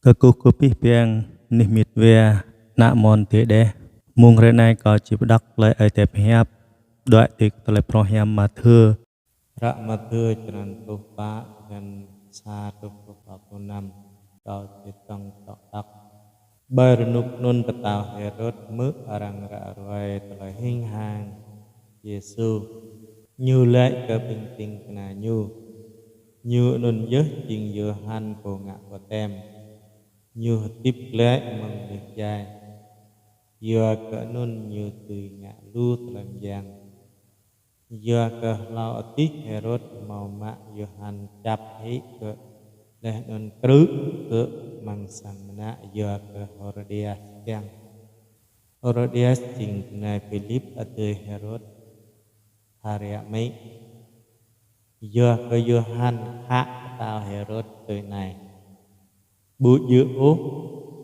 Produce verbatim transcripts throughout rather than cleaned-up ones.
Kơkuh kơ abih bang ƀing mĭt wa, ană mơnuih tơdeh. Mông hrơi anai kâo či pơđok tơlơi Ơi Adai pơhiăp, đuaĭ tui tơlơi phrâo hiam Mathiơ. Hră Mathiơ črăn pluh pă, črăn sa truh pă pluh năm. Kâo či tŏng tŏk tŏk. Ƀơi rơnŭk anŭn pơtao Hêrôd hmư̆ arăng ră ruai tơlơi hing hăng Yêsu. Ñu laĭ kơ ƀing ding kơna ñu: Ñu anŭn yơh jing Yôhan pô ngă baptem. Ñu hơdip glaĭ mơ̆ng ƀing djai, yua kơ anŭn ñu dưi ngă lu tơlơi mơyang. Yua kơ hlâo adih Hêrôd hmâo mă Yôhan čăp hĭ gơ̆, laih anŭn krư̆ gơ̆ amăng sang mơnă yua kơ Hêrôđia kiăng. Hêrôđia jing bơnai Philip adơi Hêrôd hơriă amĭ. Yua kơ Yôhan khă pơtao Hêrôd tui anai: Ƀu djơ̆ ôh,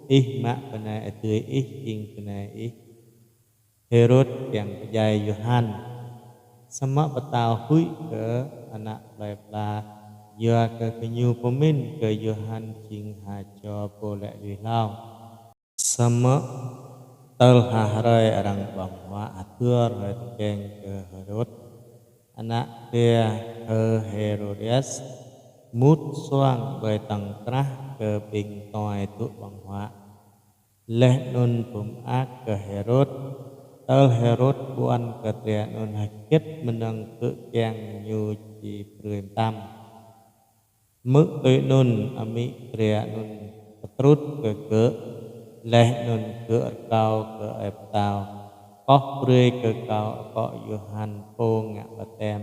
ih mă bơnai adơi ih jing bơnai ih. Hêrôd kiăng pơdjai Yôhan. Samơ̆ pơtao huĭ kơ ană plơi pla, yua kơ gơñu pơmĭn kơ Yôhan jing ha čô pô laĭ lui hlâo. Samơ̆ tơl ha hrơi arăng ƀơ̆ng huă hơdơr hrơi tơkeng kơ Hêrôd, ană bia Hêrôđia mŭt suang ƀơi tŏng krah kơ ƀing tui tŭ ƀơ̆ng huă. Laih anŭn pơmơak kơ Hêrôd, tơl Hêrôd ƀuăn kơ tơdruă anŭn hơget mơnơ̆ng gơ̆ kiăng ñu či brơi mơtam. Hmư̆ tui anŭn amĭ tơdruă anŭn pơtrŭt kơ gơ̆, laih anŭn gơ̆ rơkâo kơ ơi pơtao koh brơi kơ kâo akŏ Yôhan pô ngă baptem,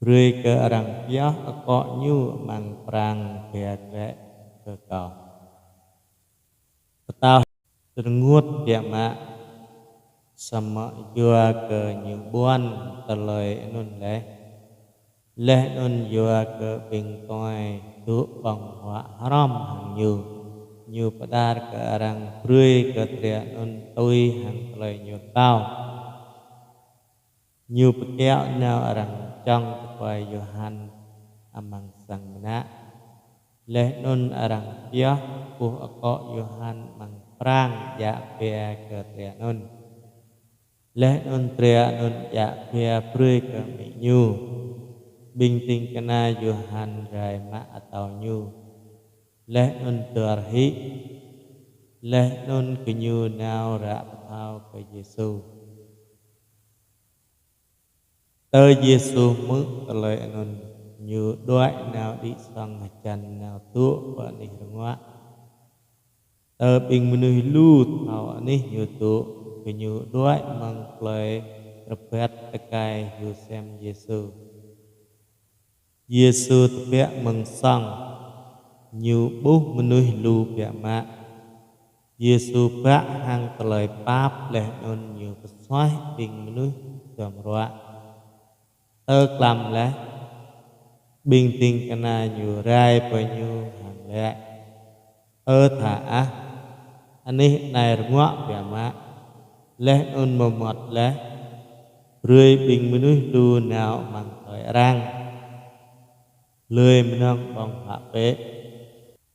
brơi kơ arăng pioh akŏ ñu amăng prang bia glaĭ kơ kâo. Pơtao rơngot biă mă, samơ̆ yua kơ ñu ƀuăn tơlơi anŭn laih. Laih anŭn yua kơ ƀing tui tŭ ƀơ̆ng huă hrŏm hăng ñu, ñu pơđar kơ arăng brơi kơ tơdruă anŭn tui hăng tơlơi ñu rơkâo. Ñu pơkiaŏ nao arăng čŏng tơkuai Yôhan amăng sang mơnă. Laih anŭn arăng pioh puh akŏ Yôhan amăng prang djă bia kơ tơdruă anŭn. Laih anŭn tơdruă anŭn djă bia brơi kơ amĭ ñu. Ƀing ding kơna Yôhan rai mă atâo ñu, laih anŭn dơr hĭ. Laih anŭn gơñu nao ră pơthâo kơ Yêsu. Tơ Yêsu hmư̆ tơlơi anŭn, ñu đuaĭ nao đĭ sŏng hơjăn nao dŏ pơ anih rơnguă. Tơ ƀing mơnuih lu thâo anih ñu dŏ, gơñu đuaĭ mơ̆ng plơi rơbat tơkai hyu sem Yêsu. Yêsu tơbiă mơ̆ng sŏng, ñu ƀuh mơnuih lu biă mă. Yêsu bă hăng tơlơi pap laih anŭn ñu pơsuaih ƀing mơnuih duăm ruă. Tơ klăm laih, ƀing ding kơna ñu rai pơ ñu hăng laĭ: Ơ tha ah, anih anai rơnguă biă mă, laih anŭn mơmŏt laih, brơi ƀing mơnuih lu nao amăng tơlơi arăng, hlơi mơnơ̆ng ƀơ̆ng huă bĕ.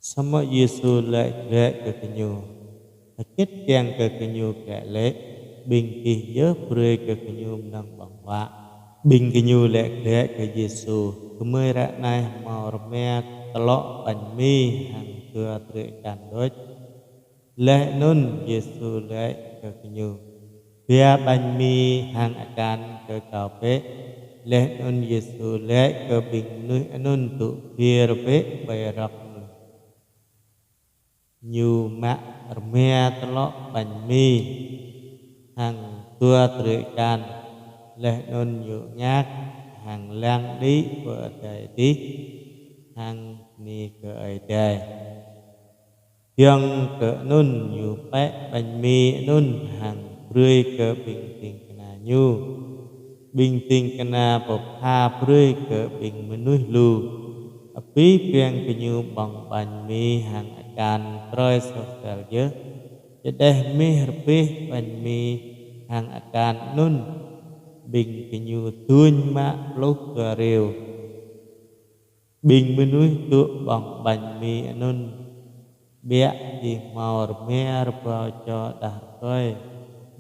Samơ̆ Yêsu laĭ glaĭ kơ gơñu: Hơget kiăng kơ gơñu glaĭ lĕ? Ƀing gih yơh brơi kơ gơñu mơnơ̆ng ƀơ̆ng huă. Ƀing gơñu laĭ glaĭ kơ Yêsu: Gơmơi ră anai hmâo rơma tơlŏ ƀañ mi hăng dua drơi akan đôč. Laih anŭn Yêsu laĭ kơ gơñu: Ba ƀañ mi hăng akan kơ kâo bĕ. Laih anŭn Yêsu laĭ kơ ƀing mơnuih anŭn dŏ gir bĕ ƀơi rơ̆k anŭn. Ñu mă rơma tơlŏ ƀañ mi hăng dua drơi akan, laih anŭn ñu angak hăng lăng đĭ pơ adai adih hăng bơni kơ Ơi Adai. Giŏng kơ anŭn ñu pĕ ƀañ mi anŭn hăng brơi kơ ƀing ding kơna ñu. Ƀing ding kơna pơpha brơi kơ ƀing mơnuih lu. Abih bang gơñu ƀơ̆ng ƀañ mi hăng akan trơi soh sel yơh. Čơđeh mih rơbeh ƀañ mi hăng akan anŭn, ƀing gơñu duñ mă pluh dua rêu. Ƀing mơnuih dŏ ƀơ̆ng ƀañ mi anŭn Biă ih hmâo rơma rơbâo čô đah rơkơi,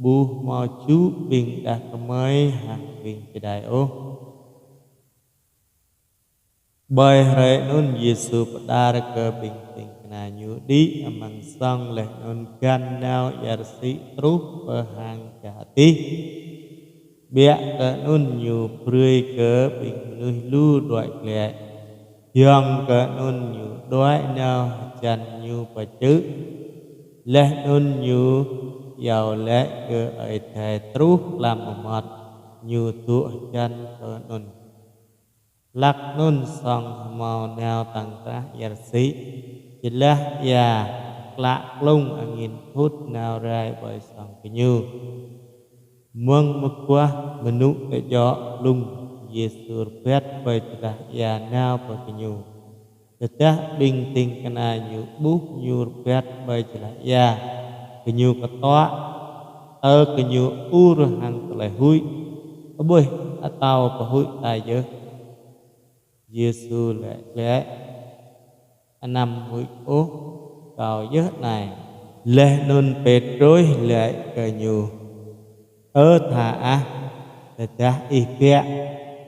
ƀu hmâo čŭ ƀing đah kơmơi hăng ƀing čơđai ôh. Ƀơi hrơi anŭn Yêsu pơđar kơ ƀing ding kơna Ñu đĭ amăng sŏng, laih anŭn găn nao ia rơsĭ truh pơ hang čar adih. Biă kơ anŭn Ñu brơi kơ ƀing mơnuih lu đuaĭ glaĭ. Giŏng kơ anŭn Ñu đuaĭ nao hơjăn Ñu pơ čư̆. Laih anŭn Ñu iâu laĭ kơ Ơi Adai truh tlam amŏt, Ñu dŏ hơjăn pơ anŭn. Hlăk anŭn sŏng hmâo nao tăng krah ia rơsĭ, jơlah ia klă klŭng, angin thut nao rai ƀơi sŏng gơñu. Mơ̆ng mơguah mơnŭ tơjŏ hlung, Yêsu rơbat ƀơi jơlah ia nao pơ gơñu. Tơdah ƀing ding kơna Ñu ƀuh Ñu rơbat ƀơi jơlah ia, gơñu kơtuă, tơ gơñu ur hăng tơlơi huĭ: Ơ ƀuih, atâo pơhuĭ ta yơh. Yêsu laĭ glaĭ: Anăm huĭ ôh, Kâo yơh anai. Laih anŭn Pêtrôs laĭ kơ Ñu: Ơ Tha ah, tơdah Ih biă,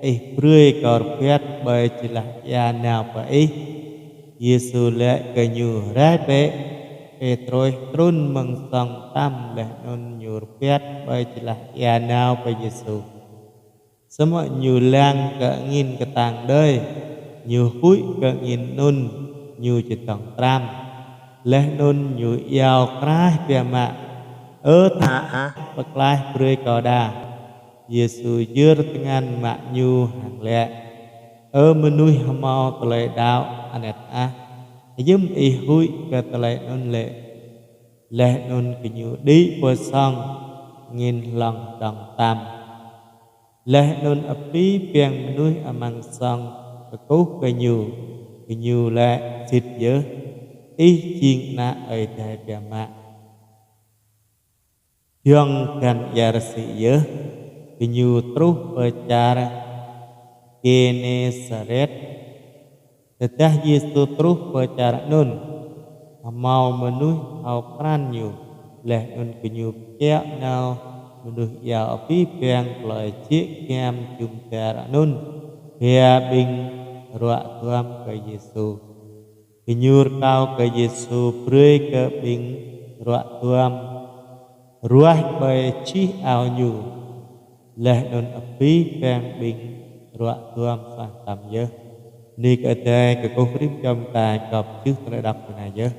Ih brơi kâo rơbat ƀơi jơlah ia nao pơ Ih. Yêsu laĭ kơ ñu: Rai bĕ. Pêtrôs trŭn mơ̆ng sŏng mơtam, laih anŭn ñu rơbat ƀơi jơlah ia nao pơ Yêsu. Samơ̆ ñu lăng kơ angin kơtang đơi, ñu huĭ kơ angin anŭn, ñu čơdơ̆ng tram. Laih anŭn ñu iâu kraih biă mă: Ơ Tha ah, pơklaih brơi kâo đa. Yêsu yơr tơngan mă ñu hăng laĭ: Ơ mơnuih hmâo tơlơi đaŏ anet ah, hiư̆m ih huĭ kơ tơlơi anŭn lĕ? Laih anŭn gơñu đĭ pơ sŏng, angin hlŏng dơ̆ng tram. Laih anŭn abih bang mơnuih amăng sŏng kơkuh kơ Ñu, gơñu laĭ: Sĭt yơh, Ih jing Ană Ơi Adai biă mă. Giŏng găn ia rơsĭ yơh, gơñu truh pơ čar Gênêsaret. Tơdah Yêsu truh pơ čar anŭn, hmâo mơnuih thâo krăn Ñu, laih anŭn gơñu pơkiaŏ nao mơnuih iâu abih bang plơi jĕ giăm jum dar anŭn, ba ƀing ruă duam kơ Yêsu. Gơñu rơkâo kơ Yêsu brơi kơ ƀing ruă duam ruaih ƀơi jih ao Ñu. Laih anŭn abih bang ƀing ruă duam suaih mơtam yơh. Bơni kơ Ơi Adai. Kơkuh rĭm čô ƀing ta gŏp čih tơlơi đŏk ƀơi anai yơh.